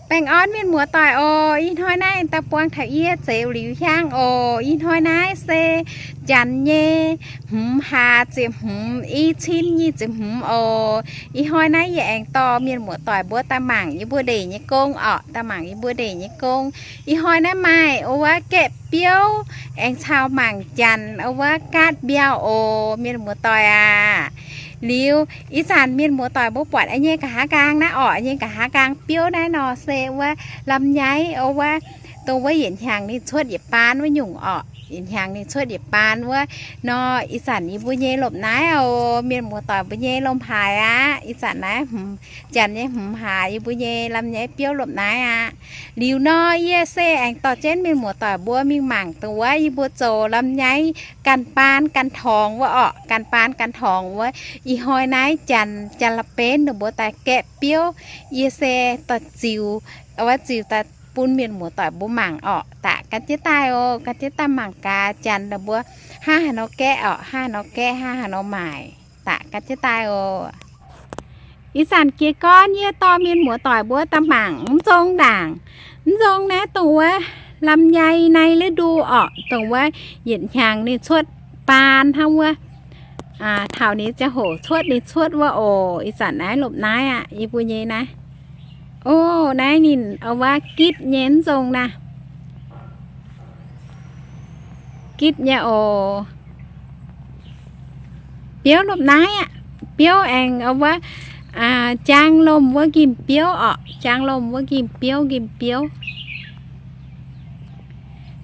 Baengh orn mienh muoz-doic oc. Ih hnoi naaiv daaih buangh taux yie Zeux Liuz Hiaang oc. Ih hnoi naaiv se janx nyei hmz hlaax ziepc hmz, i cin nyic ziepc hmz oc. Ih hnoi naaiv yie aengx dorh mienh muoz-doic mbuo daaih mangc yie mbuo ndeic nyei gong orqc, daaih mangc yie mbuo ndeic nyei gong. Ih hnoi naaiv maaih wuov gaeqv biouv aengx caux mangc janx wuov gaatv mbiauh oc, mienh muoz-doic aac. Liuz ih zanc mienh muoz-doic mbuo buatc nyei nqa'haav nqaang naaiv orqc, nyei nqa'haav nqaang biouv naaiv nor se wuov lamh nyaiv wuov, dongh wuov yietc hnyangx ninh cuotv yietc baan wuov nyungc orqc, yietc hnyangx ninh cuotv yietc baan wuov. Nor ih zanc yie mbuo nyei lomh naaiv oc, mienh muoz-doic mbuo nyei lomh haaix aqv. Ih zanc naaiv janx nyei hmz hlaax yie mbuo nyei lamh nyaiv biouv lomh naaiv aqv. Liuz nor yie se aengx dorh jienv mienh muoz-doic mbuo mingh mangc dongh wuov yie mbuo zoux lamh nyaiv ganh baan ganh torngx wuov orqc, ganh baan ganh torngx wuov. Ih hnoi naaiv janx, janx la'benv ninh mbuo daaih gaeqv biouv, yie se dorh ziux, wuov ziux daaih bun mienh muoz-doic mbuo mangc orqc. Daqc gan jienv daaih oc, gan jienv daaih mangc gaax janx ninh mbuo hnangv haaix nor gaeqv orqc, hnangv haaix nor gaeqv, hnangv haaix nor maaic. Daqc gan jienv daaih oc. Ih zanc jiez gorn yie dorh mienh muoz-doic mbuo daaih mangc mv nzong ndaangc. Mv nzong naaiv dongh wuov lamh nyaiv naaiv ฤดู orqc, dongh wuov yietc hnyangx ninh cuotv baan hnangv wuov. Taux ninh ziangh hoc cuotv ninh cuotv wuov oc. Ih zanc naaiv lomh naaiv aqv, yie mbuo nyei naaiv. O, naaiv ninh wuov gitv nyei mv nzong naaiv. Gitv nyei oc. Biouv lomh naaiv aqv. Biouv aengx wuov, jaang lomh wuov nqimh biouv orqc, jaang lomh wuov nqimh biouv, nqimh biouv.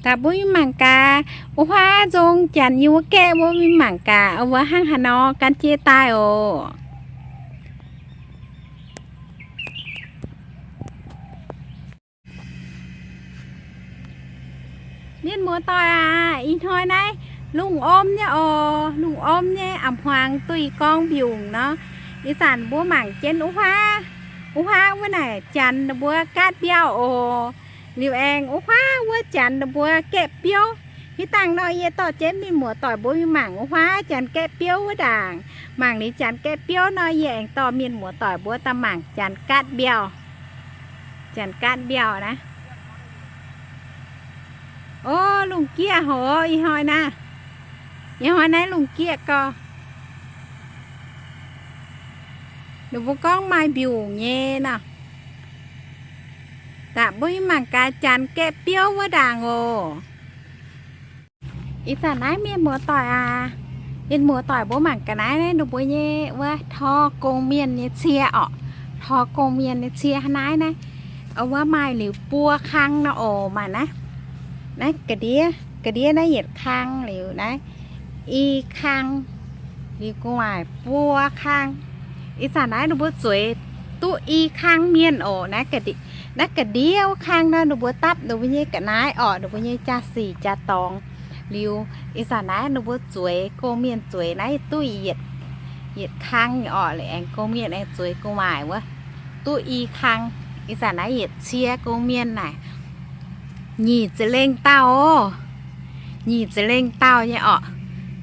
Daaih mbuo mingh mangc gaax, wuov huaav nzong janx yie wuov gaeqv, mbuo mingh mangc gaax wuov hnangv haaix nor gan jienv daaih oc. Mienh muoz-doic aac, ih hnoi naaiv lungh om nyei oc. Lungh om nyei, a'hmuangx duih gorngv mbiungc nor. Ih zanc mbuo mangc jienv wuov huaav, wuov huaav wuov naaic janx ninh mbuo gaatv mbiauh oc. Liuz aengx wuov huaav wuov janx ninh mbuo gaeqv biouv. Hitv dangh nor yie dorh jienv mienh muoz-doic mbuo mingh mangc wuov huaav janx gaeqv biouv wuov ndaangc. Mangc liuz janx gaeqv biouv nor, yie aengx dorh mienh muoz-doic mbuo daaih mangc janx gaatv mbiauh. Janx gaatv mbiauh naaiv. O, lungh gieqv hoc, ih hnoi naaiv, ih hnoi naaiv lungh gieqv gorx. Ninh mbuo gorngv maaih mbiungc nyei nor. Daaih mbuo mingh mangc gaax janx gaeqv biouv wuov ndaangc oc. Ih zanc naaiv mienh muoz-doic aac, mienh muoz-doic mbuo mangc ga'naaiv naaiv ninh mbuo nyei wuov tor gong-mienh nyei cie orqc. Tor gong-mienh nyei cie hnangv naaiv naaiv. Wuov maaih liuz buo kang nor oc, maaih naaiv, naaiv ga'ndiev, ga'ndiev naaiv yietc kang liuz naaiv i kang, liuz gu'nguaaic buo kang. Ih zanc naaiv ninh mbuo zueiz duqv i kang mienh oc. Naaiv ga'ndiev wuov kang nor ninh mbuo dapv ninh mbuo nyei ga'naaiv orqc, ninh mbuo nyei jaa-sic jaa-dorngx. Liuz ih zanc naaiv ninh mbuo zueiz, gong-mienh zueiz naaiv duqv yietc, yietc kang orqc. Liuz aengx gong-mienh aengx zueiz gu'nguaaic wuov duqv i kang. Ih zanc naaiv yietc cie gong-mienh naaic nyic ziepc lengh dauh oc. Nyic ziepc lengh dauh nyei orqc.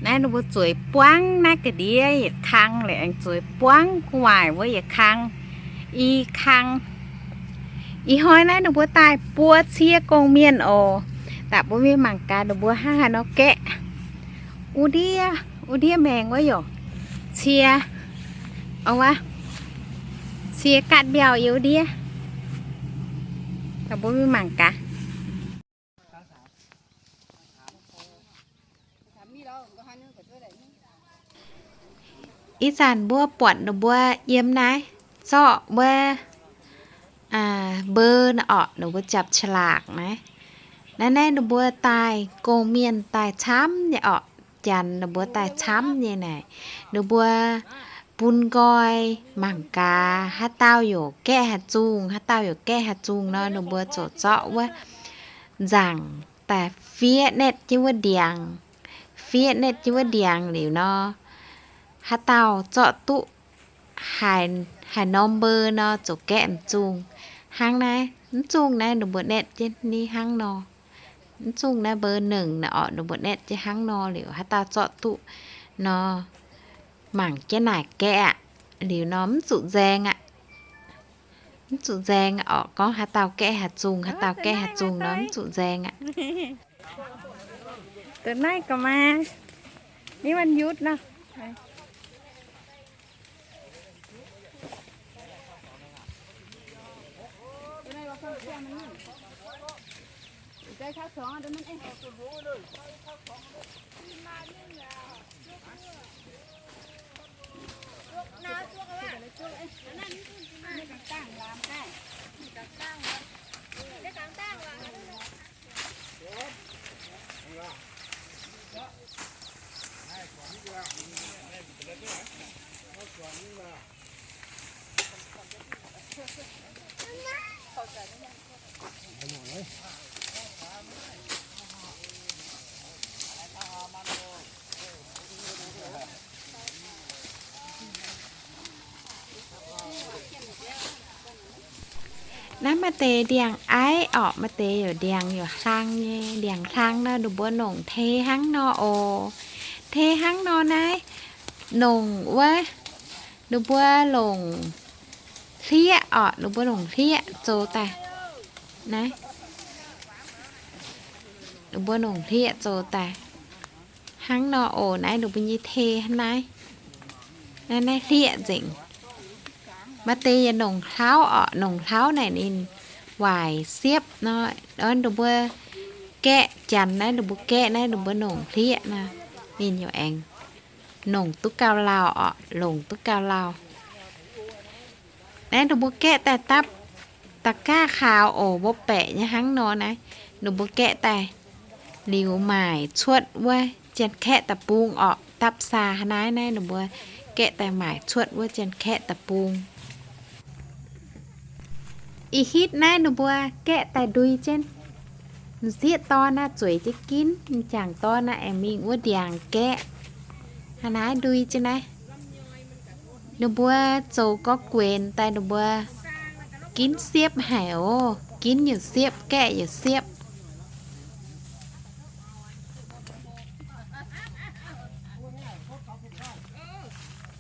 Naaiv ninh mbuo zueiz buangv naaiv ga'ndiev yietc kang, liuz aengx zueiz buangv gu'nguaaic wuov yietc kang, i kang. Ih hnoi naaiv ninh mbuo daaih buo cie gong-mienh oc. Daaih mbuo mingh mangc gaax ninh mbuo hnangv haaix nor gaeqv. Wuov ndiev, wuov ndiev maengx wuov yaac cie, wuov, cie gaatv mbiauh yiem wuov ndiev. Daaih mbuo mingh mangc gaax. Ih zanc mbuo buatc ninh mbuo yiem naaiv zorqv wuov เบอร์ naaiv orqc, ninh mbuo จับฉลาก naaiv. Naaiv naaiv ninh mbuo daaih gong-mienh daaih camv nyei orqc. Janx ninh mbuo daaih camv nyei naaic, ninh mbuo bun nqoi mangc gaax, haaix dauh yaac gaeqv haaix zungh, haaix dauh yaac gaeqv haaix zungh nor, ninh mbuo ziouc zorqv wuov nzaangc daaih fiev เลข jienv wuov ndiangx, fiev เลข jienv wuov ndiangx liuz nor, haaix dauh zorqv duqv haaix, haaix norm เบอร์ nor ziouc gaeqv m'zungh. Hnangv naaiv, mv zungh naaiv ninh mbuo เลข jienv ni hnangv nor. Mv zungh naaiv เบอร์หนึ่ง naaiv orqc, ninh mbuo เลข jienv hnangv nor liuz, haaix dauh zorqv duqv nor, mangc jienv naaic gaeqv aqv. Liuz nor mv zuqc nzaeng aqv. Mv zuqc nzaeng orqc. Gorngv haaix dauh gaeqv haaix zungh, haaix dauh gaeqv haaix zungh nor mv zuqc nzaeng aqv. Deix naaiv ga'maah, ni วันหยุด nor. Naaiv maaih deix ndiangx-aiv orqc, maaih deix youc ndiangx youc hlang nyei. Ndiangx-hlang nor ninh mbuo longc tei hnangv nor oc. Tei hnangv nor naaiv longc wuov, ninh mbuo longc hlieqv orqc, ninh mbuo longc hlieqv zoux daaih. Naaiv ninh mbuo longc hlieqv zoux daaih hnangv nor oc. Naaiv ninh mbuo nyei tei hnangv naaiv. Naaiv, naaiv hlieqv nzengc. Maaih deix yaac longc hlauv orqc, longc hlauv naaic ninh waaic siepv nor. Ninh mbuo gaeqv janx naaiv, ninh mbuo gaeqv naaiv, ninh mbuo longc hlieqv nor, ninh yaac aengx longc duqv gauh lauh orqc, longc duqv gauh lauh. Naaiv ninh mbuo gaeqv daaih dapv da'gaav kaux oc, mbopv baeqc nyei hnangv nor naaiv. Ninh mbuo gaeqv daaih liuz maaic cuotv wuov jien-kaeqv deic-bung orqc, dapv saa hnangv naaiv. Naaiv ninh mbuo gaeqv daaih maaic cuotv wuov jien-kaeqv deic-bung. Ih hitv naaiv ninh mbuo gaeqv daaih ndui jienv. M'sieqv dorn naaiv zueiz jienv ginv, m'jangc dorn naaiv aengx mingh wuov ndiangx gaeqv. Hnangv naaiv ndui jienv naaiv. Ninh mbuo zoux gorx guenx daaih ninh mbuo ginv siepv haic oc. Ginv yietc siepv, gaeqv yietc siepv.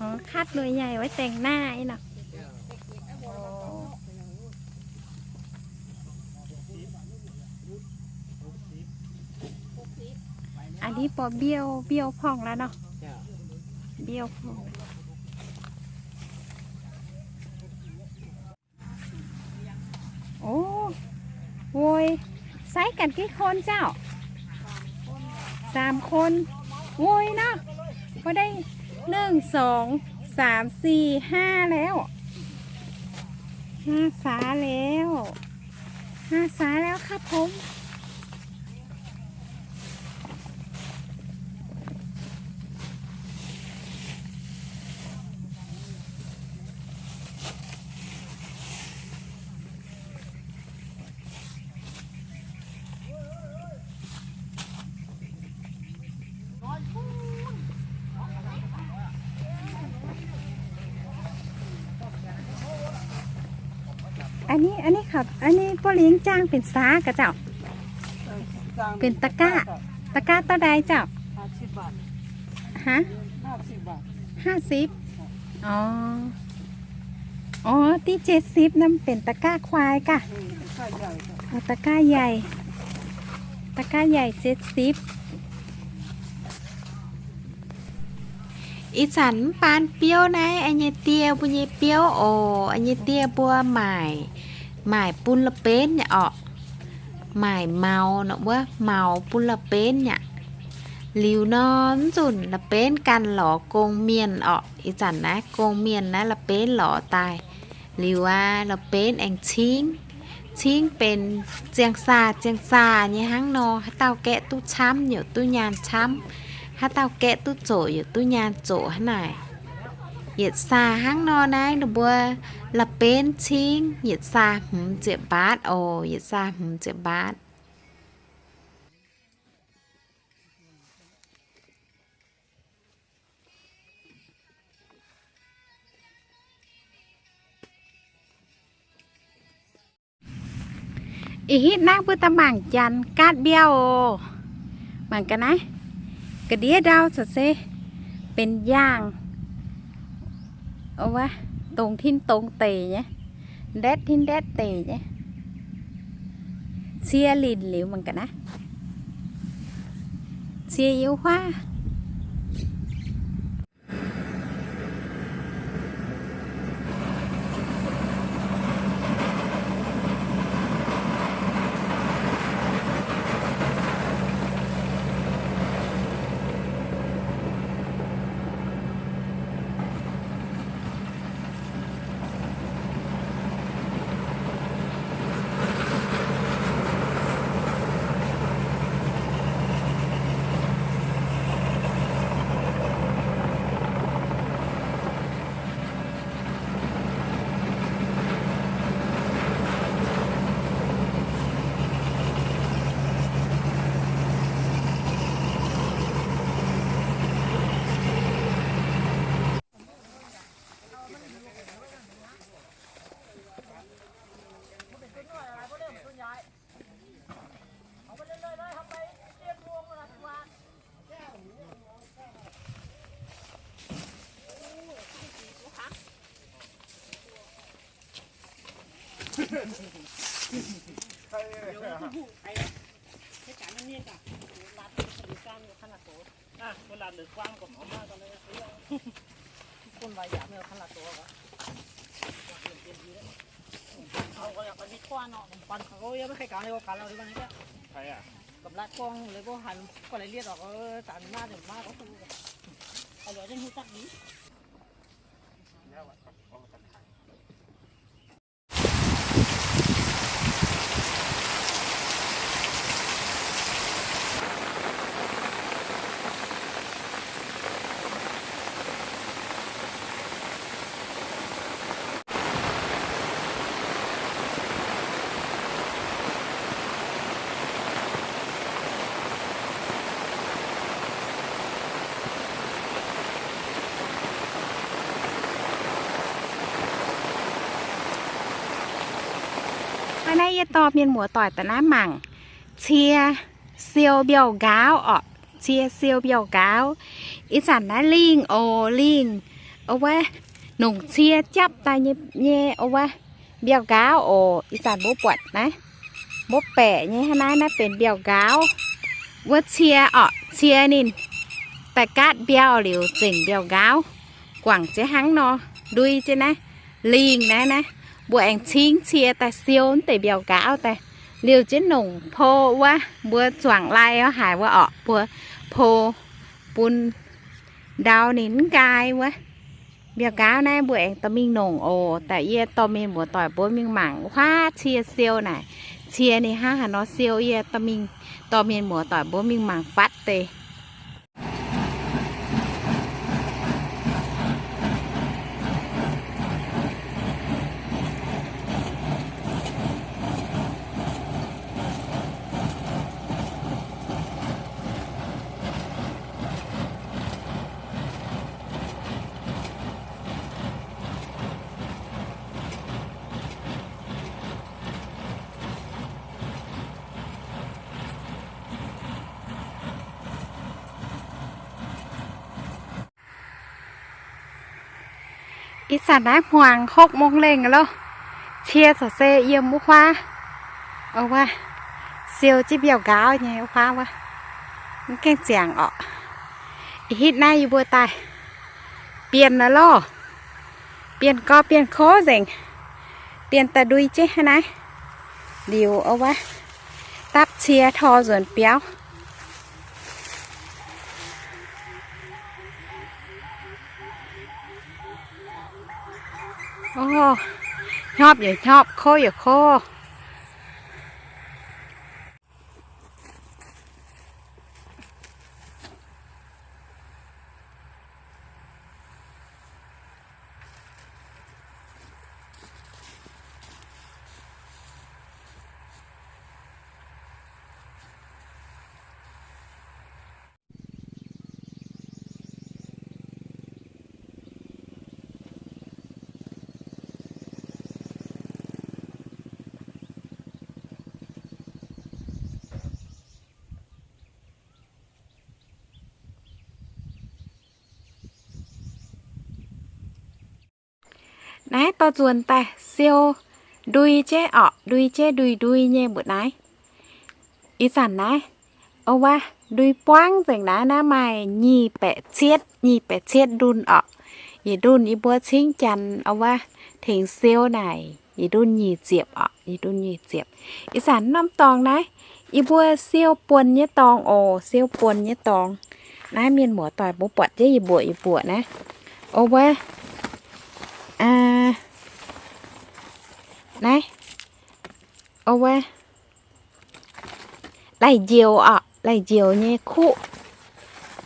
Orv, คัด หน่วยใหญ่ไว้แต่งหน้า ih nor. A'hneiv borqv mbiouh, mbiouh พ่อง la'nor. Mbiouh พ่อง. Ov, voi, sai ganh กี่คน จ้าว? สามคน. Voi nor. Voi deix หนึ่ง สอง สาม สี่ ห้า แล้ว. ห้า สาแล้ว. ห้า สาแล้วครับผม. A'hneiv, a'hneiv ครับ, a'hneiv ป้อเลี้ยงจ้าง benx saav gaax เจ้า? Benx ตะกร้า. ตะกร้า เต้าใด เจ้า? ฮะ? ห้าสิบ. Orv, orv, ตี้ เจ็ดสิบ naaiv benx ตะกร้าควาย gaax. Orv, ตะกร้าใหญ่. ตะกร้าใหญ่ เจ็ดสิบ. Ih zanc mv baan biouv naaiv, yie nyei die mbuo nyei biouv oc. Yie nyei die mbuo maaic, maaic bun la'benv nyei orqc. Maaic maux nor wuov, maux bun la'benv nyei aqv. Liuz nor, mv nzunc la'benv ganh lorz gong mienh orqc. Ih zanc naaiv gong mienh naaiv la'benv lorz daaih. Liuz aqv, la'benv aengx cingv. Cingv benx ziangh saah ziangh saah nyei hnangv nor. Haaix dauh gaeqv duqv camv yaac duqv nyaanh camv. Haaix dauh gaeqv duqv zoqc yaac duqv nyaanh zoqc hnangv naaic. Yietc saah hnangv nor naaiv ninh mbuo la'benv cingv, yietc saah hmz ziepc mbaatv oc. Yietc saah hmz ziepc mbaatv. Ih hitv naaiv mbuo da'mangc janx gaatv mbiauh oc. Mangc ga'naaiv, ga'ndiev ndau caux se benx yaangh, dongh tin dongh deic nyei. Ndetv hiuv ndetv deix nyei. Cie linh liuz mangc gaax naaiv. Cie yiem huaav. Hnangv naaiv yie dorh mienh muoz-doic daaih naaiv mangc cie siou mbiauh nqaauv orqc. Cie siou mbiauh nqaauv. Ih zanc naaiv lingh oc, lingh, wuov, nongc cie japv daaih nyei, nyei, wuov, mbiauh nqaauv oc. Ih zanc mbuo buatc naaiv, mbuo baeqc nyei hnangv naaiv, naaiv benx mbiauh nqaauv. Wuov cie orqc, cie ninh daaih gaatv mbiauh liuz zengc mbiauh nqaauv, guangc jienv hnangv nor, ndui jienv naaiv, lingh naaiv, naaiv, mbuo aengx cingv cie daaih siou deix mbiauh nqaauv daaih, liuz jienv nongc po wuov, mbuo zuangx lai wuov haic wuov orqc, mbuo po bun ndau ninh mv nqaai wuov. Mbiauh nqaauv naaiv mbuo aengx dorh mingh nongc oc. Daaih yie dorh mienh muoz-doic mbuo mingh mangc huaav cie siou naaic. Cie ninh hnangv haaix nor siou, yie dorh mingh, dorh mienh muoz-doic mbuo mingh mangc fatv deix. Ih zanc naaiv hmuangx hopv mong lengh loh. Cie corc se yiem wuov huaav, wuov, siou jienv mbiauh nqaauv nyei wuov huaav wuov. Mv gaengh ziangx orqc. Ih hitv naaiv yie mbuo daaih bienh loh. Bienh gorx bienh kov nzengc. Bienh daaih ndui jienv hnangv naaiv. Liuz wuov, dapv cie tor nzuonx biauv. Ov, hnyopv yaac hnyopv, kov yaac kov. Naaiv dorh nzuonx daaih siou ndui jienv orqc, ndui jienv ndui-ndui nyei mbu'naaiv. Ih zanc naaiv, o wuov, ndui buangv nzengc naaiv, naaiv maaih nyic baeqc cietv, nyic baeqc cietv ndunh orqc. Yietc ndunh yie mbuo cingv janx, o wuov, tengx siou naaic, yietc ndunh nyic ziepc orqc, yietc ndunh nyic ziepc. Ih zanc norm dorngx naaiv, yie mbuo siou buonc nyei dorngx oc, siou buonc nyei dorngx. Naaiv mienh muoz-doic mbuo buatc jienv yie mbuoqc yie mbuoqc naaiv. O wuov, naaiv, o wuov, lai-njoux orqc, lai-njoux nyei kuqv.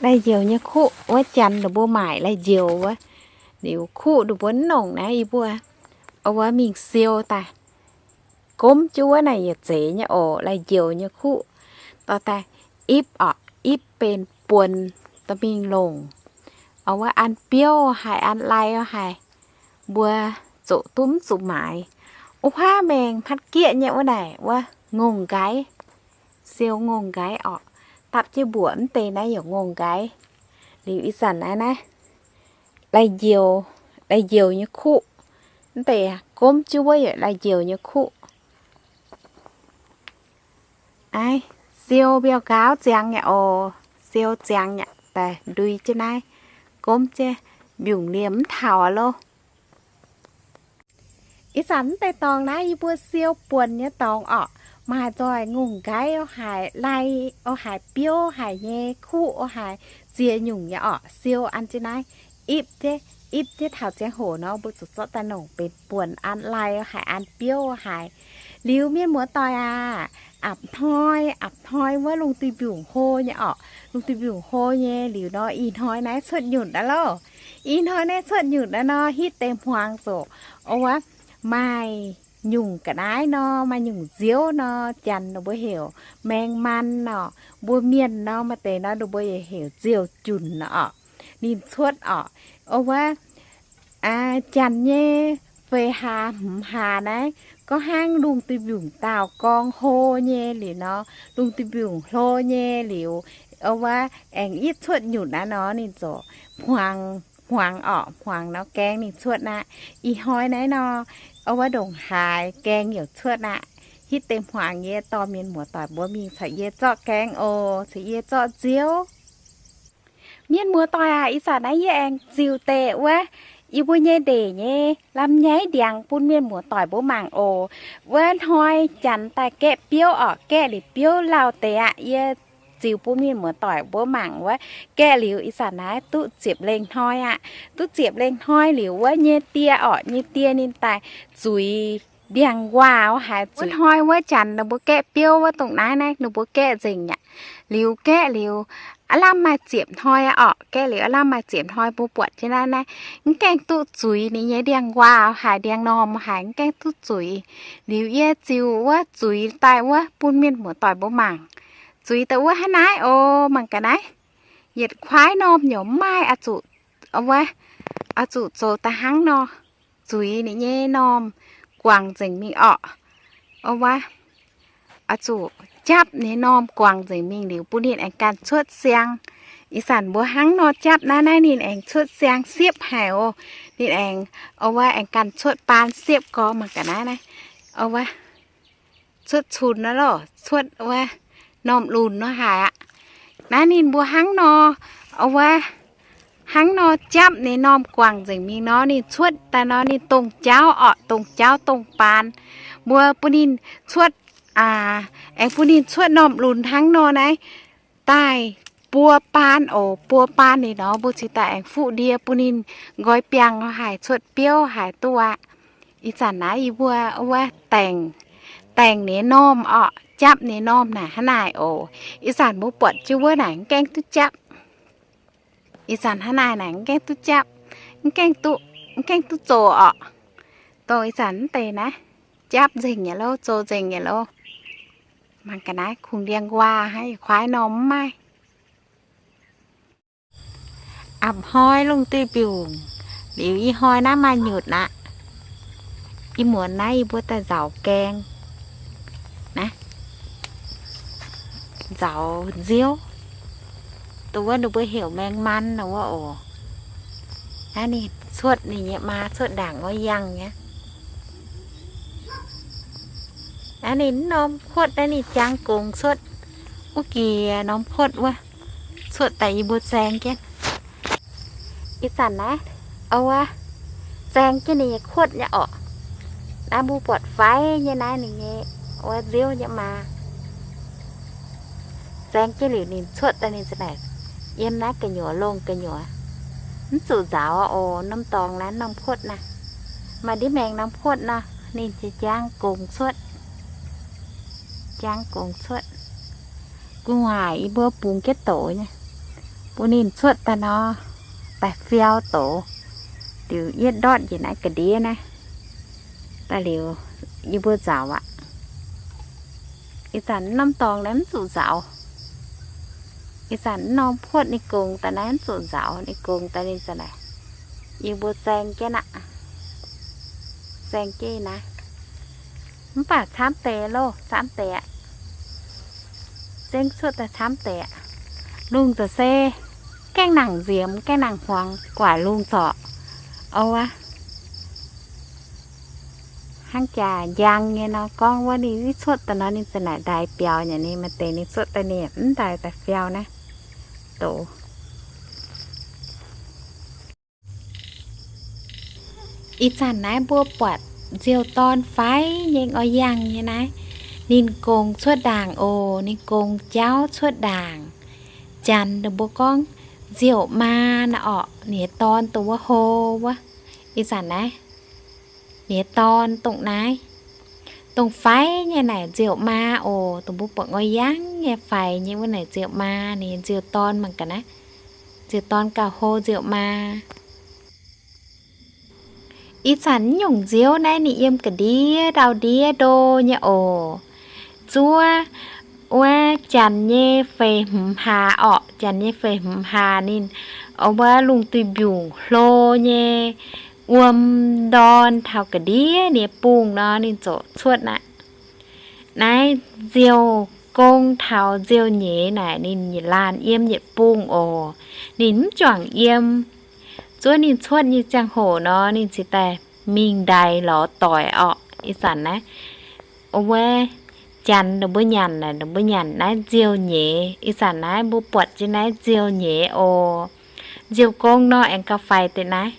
Lai-njoux nyei kuqv wuov, janx ninh mbuo maaic lai-njoux wuov. Liuz kuqv ninh mbuo mv nongc naaiv, yie mbuo, o wuov, mingh siou daaih. Gomv jienv wuov naaic yietc zeiz nyei oc, lai-njoux nyei kuqv. Dorh daaih ipv orqc, ipv benx buonc dorh mingh longc. O wuov, an biouv haic, an lai haic, mbuo zoqc duqv mv zuqc maaiz. Wuov huaav maengx hmatv gieqv nyei wuov naaic wuov ngongh nqaiv. Siou ngongh nqaiv orqc. Dapv jienv mbuoqc mv deix naaiv yaac ngongh nqaiv. Liuz ih zanc naaiv naaiv, lai-njoux, lai-njoux nyei kuqv. Mv deix gomv jienv wuov yaac lai-njoux nyei kuqv. Aav, siou mbiauh nqaauv ziangx yaac oc, siou ziangx yaac daaih ndui jienv naaiv, gomv jienv mbiungc liemh mv taux aqv loh. Ih zanc mv deix dorngx naaiv yie mbuo siou buonc nyei dorngx orqc, maaih nzoih ngongh nqaiv o haic, lai o haic, biouv haic nyei, kuqv o haic, ziex nyungc nyei orqc. Siou an jienv naaiv, ipv jienv, ipv jienv taux ziangh hoc nor mbuo zuqc zorqv daaih nongc benx buonc, an lai o haic, an biouv o haic. Liuz mienh muoz-doic aac, apc hnoi, apc hnoi wuov lungh duih mbiungc hlo nyei orqc, lungh duih mbiungc hlo nyei liuz nor, ih hnoi naaiv cuotv nyutc aqv loh. Ih hnoi naaiv cuotv nyutc aqv nor, hitv deix hmuangx zoqc, o wuov, maaih nyungc ga'naaiv nor, maaih nyungc nziouv nor, janx ninh mbuo heuc แมงมัน nor, mbuo mienh nor maaih deix nor ninh mbuo yaac heuc nziouv junc nor orqc. Ninh cuotv orqc, o wuov, janx nyei feix hlaax hmz hlaax naaiv, gorngv hnangv lungh duih mbiungc daauh gorngv hlo nyei liuz nor, lungh duih mbiungc hlo nyei liuz, o wuov, aengx yitv cuotv nyutc aqv nor, ninh ziouc hmuangx, hmuangx orqc, hmuangx nor gaeng ninh cuotv aqv. Ih hnoi naaiv nor, o wuov, ndongc haaix gaeng yaac cuotv aqv. Hitv deix hmuangx yie dorh mienh muoz-doic mbuo mingh caux yie zorqv gaeng oc, caux yie zorqv nziouv. Mienh muoz-doic aac, ih zanc naaiv yie aengx ziux deix wuov, yie mbuo nyei ndeic nyei lamh nyaiv ndiangx bun mienh muoz-doic mbuo mangc oc. Wuov hnoi janx daaih gaeqv biouv orqc, gaeqv liuz biouv lauh deix aqv. Yie ziux bun mienh muoz-doic mbuo mangc wuov, gaeqv liuz ih zanc naaiv duqv ziepc lengh hnoi aqv. Duqv ziepc lengh hnoi liuz wuov nyei die orqc, nyei die ninh daaih zuiz ndiangx-nquaah haic. Wuov hnoi wuov janx ninh mbuo gaeqv biouv wuov dongh naaiv naaiv, ninh mbuo gaeqv nzengc aqv. Liuz gaeqv liuz, aav lamh maaih ziepc hnoi aqv orqc. Gaeqv liuz aav lamh maaih ziepc hnoi, mbuo buatc jienv naaiv naaiv, mv gaengh duqv zuiz ninh nyei ndiangx-nquaah haic, ndiangx-normh haic, mv gaengh duqv zuiz. Liuz yie ziux wuov zuiz daaih wuov bun mienh muoz-doic mbuo mangc. Zuiz daaih wuov hnangv naaiv oc, mangc gaax naaiv. Yietc kuaaiv normh yaac mv maaih, oix zuqc, wuov, oix zuqc zoux daaih hnangv nor, zuiz ninh nyei normh guangc nzengc mingh orqc. Wuov, oix zuqc japv ninh normh guangc nzengc mingh liuz bun ninh aengx ganh cuotv siang. Ih zanc mbuo hnangv nor japv naaiv, naaiv ninh aengx cuotv siang siepv haic oc. Ninh aengx, wuov, aengx ganh cuotv baan siepv gorx, mangc gaax naaiv naaiv. Wuov, cuotv cunx nor loh, cuotv wuov normh lunx nor haic aqv. Naaiv ninh mbuo hnangv nor, wuov, hnangv nor japv ninh normh guangc nzengc mingh nor, ninh cuotv daaih nor, ninh dongh jauv orqc, dongh jauv dongh baan. Mbuo bun ninh cuotv, aengx bun ninh cuotv normh lunx hnangv nor naaiv daaih buo baan oc. Buo baan liuz nor, mbuo cingx daaih aengx fuqv ndie bun ninh nqoi biangh haic, cuotv biouv haic duqv aqv. Ih zanc naaiv yie mbuo wuov daengc, daengc ninh normh orqc, japv ninh normh naaic hnangv naaic oc. Ih zanc mbuo buatc jienv wuov naaic mv gaengh duqv japv. Ih zanc hnangv naaic naaic mv gaengh duqv japv, mv gaengh duqv, mv gaengh duqv zoux orqc. Dongh ih zanc mv deix naaiv japv nzengc nyei loh, zoux nzengc nyei loh. Mangc gaax naaiv kungx ndiangx-nquaah hnangv, kuaaiv normh mv maaih. Apc hnoi lungh duih mbiungc liuz, ih hnoi naaiv maaih nyutc aqv. Ih muonz naaiv yie mbuo daaih nzauz gaeng naaiv, nzauz nziouv. Dongh wuov ninh mbuo heuc แมงมัน nor wuov oc. Naaiv ninh cuotv ninh nyei maa cuotv ndaangc wuov yangh nyei. Ninh mv norm kuotv naaiv ninh jangx gongx cuotv. Wuov jiex norm kuotv wuov, cuotv daaih yie mbuo zaeng jienv. Ih zanc naaiv, wuov, zaeng jienv ninh nyei kuotv nyei orqc. Naaiv mbuo buatc faix nyei naaiv ninh nyei, wuov, nziouv nyei maa. Zaeng jienv liuz ninh cuotv daaih ninh za'naaic yiem naaiv gu'nyuoz longh gu'nyuoz, mv zuqc nzaaux oc. Norm dorngx naaiv norm kuotv naaiv, maaih ndiev maengx norm kuotv nor, ninh jangx gongx cuotv, jangx gongx cuotv. Gu'nguaaic yie mbuo bungx jienv douz nyei, bun ninh cuotv daaih nor, daaih fiau douz, liuz yietv ndortv njiec naaiv ga'ndiev naaiv. Daaih liuz yie mbuo nzaaux aqv. Ih zanc norm dorngx naaiv mv zuqc nzaaux. Ih zanc norm kuotv ninh gongx daaih naaiv mv zuqc nzaaux, ninh gongx daaih ninh za'naaic, yie mbuo zaeng jienv aqv. Zaeng jienv naaiv, mv baac camv deix loh, camv deix aqv. Zengv cuotv daaih camv deix aqv. Lungh za'gengh se gaengh nangc nziemx, gaengh nangc hmuangx guaaic lungh zorc. Ov wuov, hnangv jaax njang nyei nor, gorngv wuov ninh cuotv daaih nor ninh za'naaic ndaix biaux nyei. Ninh maaih deix ninh cuotv daaih ninh mv ndaix daaih fiau naaiv douz. Ih zanc naaiv mbuo buatc nziouv dorn faix nyei, oix yangh nyei naaiv. Ninh gongx cuotv ndaangc oc. Ninh gongx jauv cuotv ndaangc. Janx ninh mbuo gorngv nziouv maa naaiv orqc, ninh nyei dorn dongh wuov hlo wuov. Ih zanc naaiv ninh nyei dorn dongh naaiv, dongh faix nyei naaic nziouv maa oc. Dongh mbuo buatc oix yangh nyei faix nyei wuov naaic nziouv maa. Ninh nziouv dorn mangc gaax naaiv, nziouv dorn gauh hlo nziouv maa. Ih zanc nyungc nziouv naaiv ninh yiem ga'ndiev ndau ndiev ndo nyei oc. Zuov wuov janx nyei feix hmz hlaax orqc, janx nyei feix hmz hlaax ninh, wuov, lungh duih mbiungc hlo nyei, wuom ndorn taux ga'ndiev nyei bungh nor ninh ziouc cuotv aqv. Naaiv nziouv gong taux nziouv nyeiz naaic ninh yietc laanh yiem yietc bungh oc. Ninh mv juangc yiem. Zuov ninh cuotv nyei ziangh hoc nor ninh cingx daaih mingh ndaix lorz doic orqc. Ih zanc naaiv, wuov, janx ninh mbuo nyanc naaic, ninh mbuo nyanc naaiv nziouv nyeiz. Ih zanc naaiv mbuo buatc jienv naaiv nziouv nyeiz oc. Nziouv gong nor aengx gauh faix deix naaiv.